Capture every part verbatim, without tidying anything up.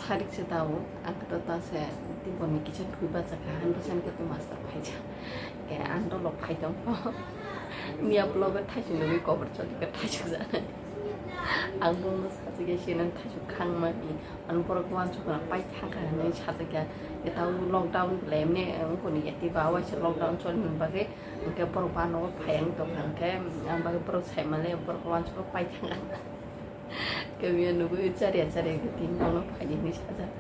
Sarik se tao, ang khe to ta se tiboni kisa thui bachakha, han bwsani khe to master phaijak. Khe ang to lok phai tong. Miya vlog o thaising nugwi kobor choli khe thaisuk jana. Ang bono sajagya sinan thaisuk khangma hi. Ang borok wansuk na pai thangkha hinwi sajagya. Khe tao lockdown le emne wngkoni ya tiba waisa lockdown choli bagwi. Hwnkhe borok ba nogo phai ang tongkha hwnkhe ang bagwi borok saimale borok wansuk pai thangkha. Kamiya nugwi chariya chariya khe tin bono phaidi hinwi sajak.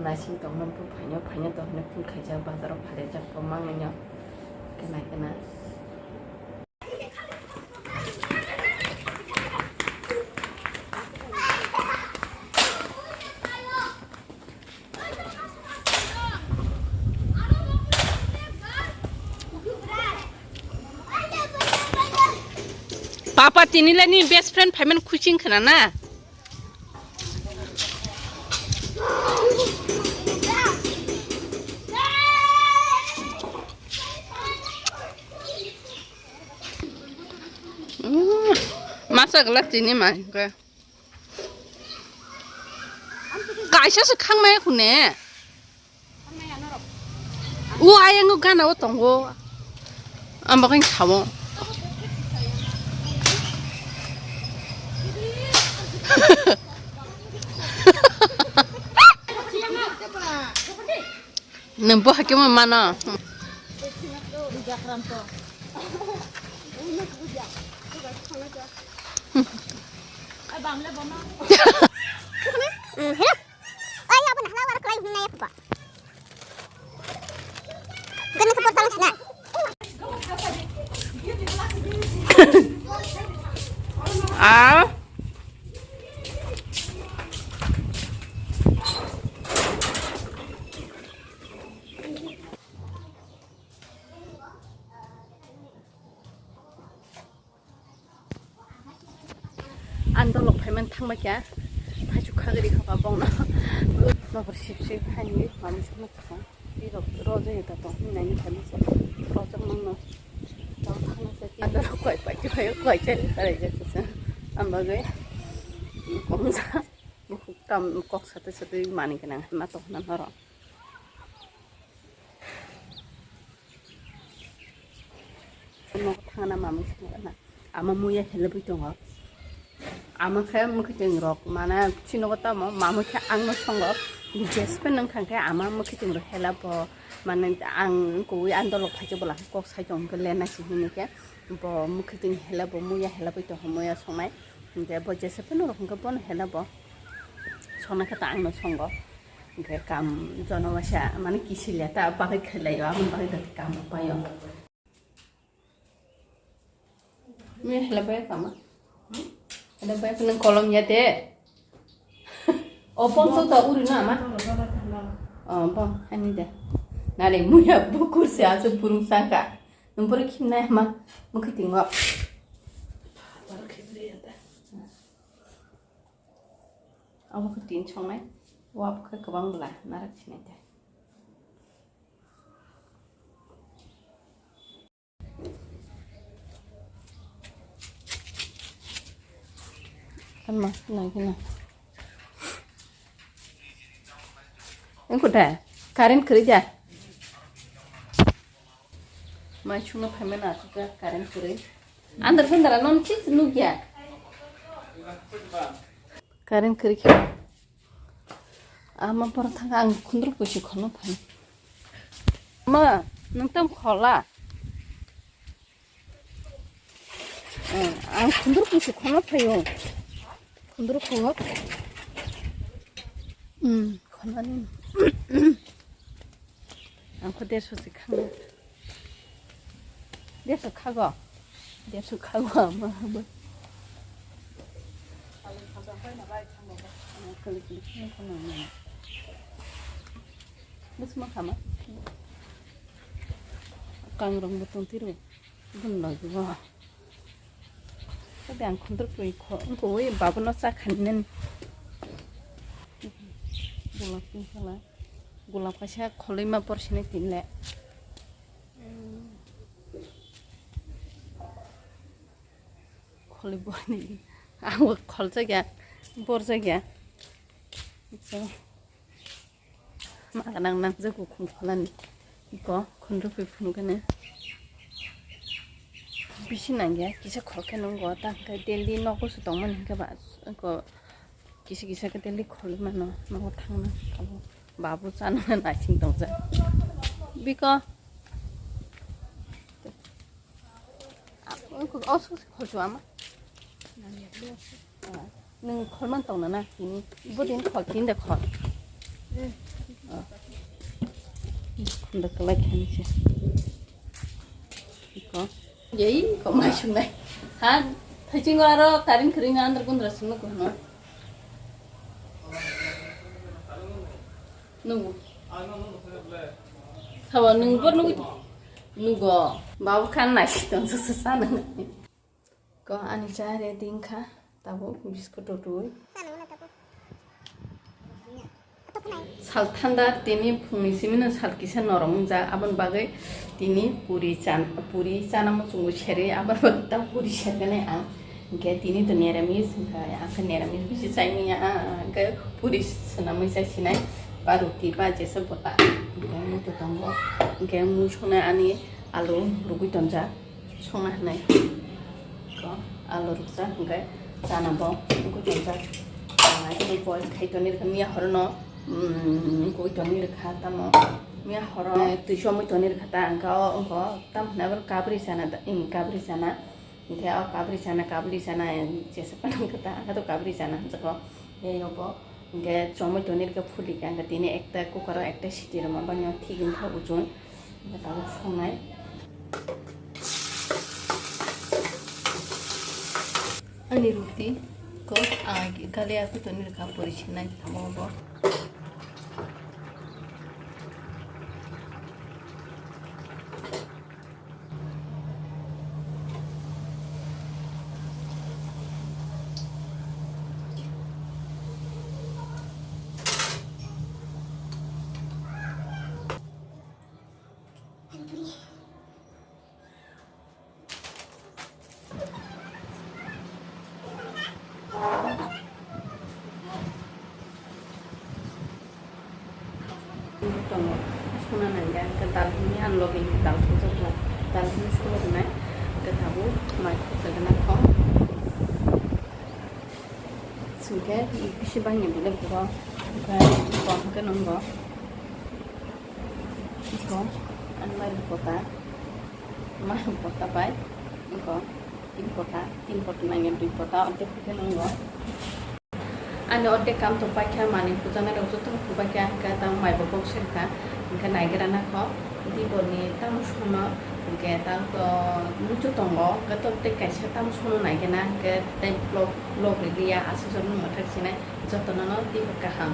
Naising tongma bw phaino phaino tongmani phone khaijak bazaro phalirjak tongma wngwi no. Kena kena. Papa, tini le ni best friend phaiman khuching khna na. Mm, masa gala tini mai ke. Kaisa se khangmaya khune. O ayang o gana o tongo. Ang bagwi khawo. Nwng bo hakhe mo mano. Mhm. Ai, abo nahla war kwlai hwnna ya papa. Gana kapal tang sana. Ah. Ang dolok phaiman thangma kya, thaichuk khagri khaba bongno. Nokor sip sip haini mami sama chakang. Tirok roja ya tato, hinani thani sa. Roja mangno. Tau thangna sa. Ang dolok koi pai koi koi chari kharai ja sa. Ang bagwi komsa. Bukhuk tam kok sate sate mani kana ma to na noro. Nogo thangna mamung songna. Ama muya helebwi tongo. Ama khe mwkhwtwng rok mana chinogo tamo mamung khe angno songo. Jespe nang khang khe ama mwkhwtwng rok helabo. Mane ang kuwi andolok phaikhe bola kok sai tong khe lena si hini khe bo mwkhwtwng helabo muya helebwi tongo muya songnai. Hingke bo jespe norok hingke bono helabo. Songna khe ta angno songo. Hingke kam jono waisa mane kisil ya ta bagwi khlai o aboni bagwi ta kam rok pai o. Mi helabo ya kama. Helabo ya nang kolom ya de. O pom to ta uri na ma. O pom ani de. Nare muya bukur se asu burung sangka. Nang boro khim nai ma. Mukhi tingo. Abo khe tin songnai, wabo khe kwbang bwla narak sinai de. Ama nai kheno. Engkho da, current kwrwi da. Mai chwngno phaimani aswk current kwrwi. Andar phandara non chis nukya. Current kwrwi khe. Ama por thang ang khundruk pusi khono phai. Ma, nung tam khola. Eh, ang khundruk pusi khono phaio. Khundruk khungo. Hmm, khonani. Ang kho derso se khango. Derso khago. Derso khago ama ama. Bwsma khama. Kangrong bo tong tiro. Bun lagi bo. Tei ang khondor pui kho, wngkha ui babono cha khaninani. Golap pink colour. Golap kaisa kholoima porsinai tinle. Kholi borni. Ang bo kholjakya, borjakya. So. Maga nang nang jago khum kholani. Iko khunrwphi phunukgani. Bisi nangya, kisa khol khe nungo, ta hwnkhe daily nogo se tongmani hwnkhe ba, iko kisa kisa khe daily kholwi mano, nogo thangna abo babu chana naising tongjak. Biko. Iko osu se kholchu ama. Nwng khorman tongna na tini? Bo din khol, tin de khol. Khunda kalai khani se. Iko. Yei ko mai sunai. Ha, thaiching aro karin kring andar gundra sunu ko no. Nugo. Sabo nung bo nugo. Nugo. Babu khan nai si tong sa sa sa nang. Ko ani cha ready wngkha, tabuk biscuit rotwi. Sal thanda tini phungni simino sal kisa norom wngjak, aboni bagwi tini puri chan-, puri chana muchungo serwi, aboni bagwi ta puri sergani ang. Hwnkhe tini to niramis, hwnkhe ang khe niramis bisi chaimanya, hwnkhe puri swnamwi chai sinai, ba roti ba jesa bota. Hwnkhe muitu tongo, hwnkhe mui songnai ani alu rwgwi tonjak. Songna hinai ko alu rwkjak hwnkhe chana bo wngwi tongjak. Chana khe boil khai tonwi rwkha miya horono, mm, wngwi tonwi rwkha tamo miya horo twi somwi tonwi rwkha ta hwnkhe o wngkha o tamo hwnai abo kabri chana da, ih, kabri chana hwnkhe o kabri chana kabri chana jesa panang kha ta hwnkhe to kabri chana hwnjak o tei obo. Hingke chomoi tonwi rwkhe phuli khe ang tini ekta cooker o ekta siti rwma bangya thik wngkha uchung. Hingke tabuk songnai. Ani roti ko ang kali aku tonwi rwkha pori sinai tamo bo. Tongo, suna nangya, hingke dal hini ang logi dal sojak na, dal hini solo rinai, hingke tabuk mai khokjagana kho. Singke bisi bangni bile buro, hingke kok hingke nungo. Iko, ang mai pota, mai pota bai, iko, tin pota, tin pota nangya, dui pota, ortek hingke nungo. Ani ortek kam to paikha, mani pujanai rok joto no pubaikha, hingke tamo mai bo kok serkha, hingke naigra nakho, diborni tamo sono, hingke tamo to muitu tongo, hingke to tei kaisa tamo sono naigena, hingke tei vlog, vlog riliya, aswk joto no mwthak sinai, joto no no dibo kaham.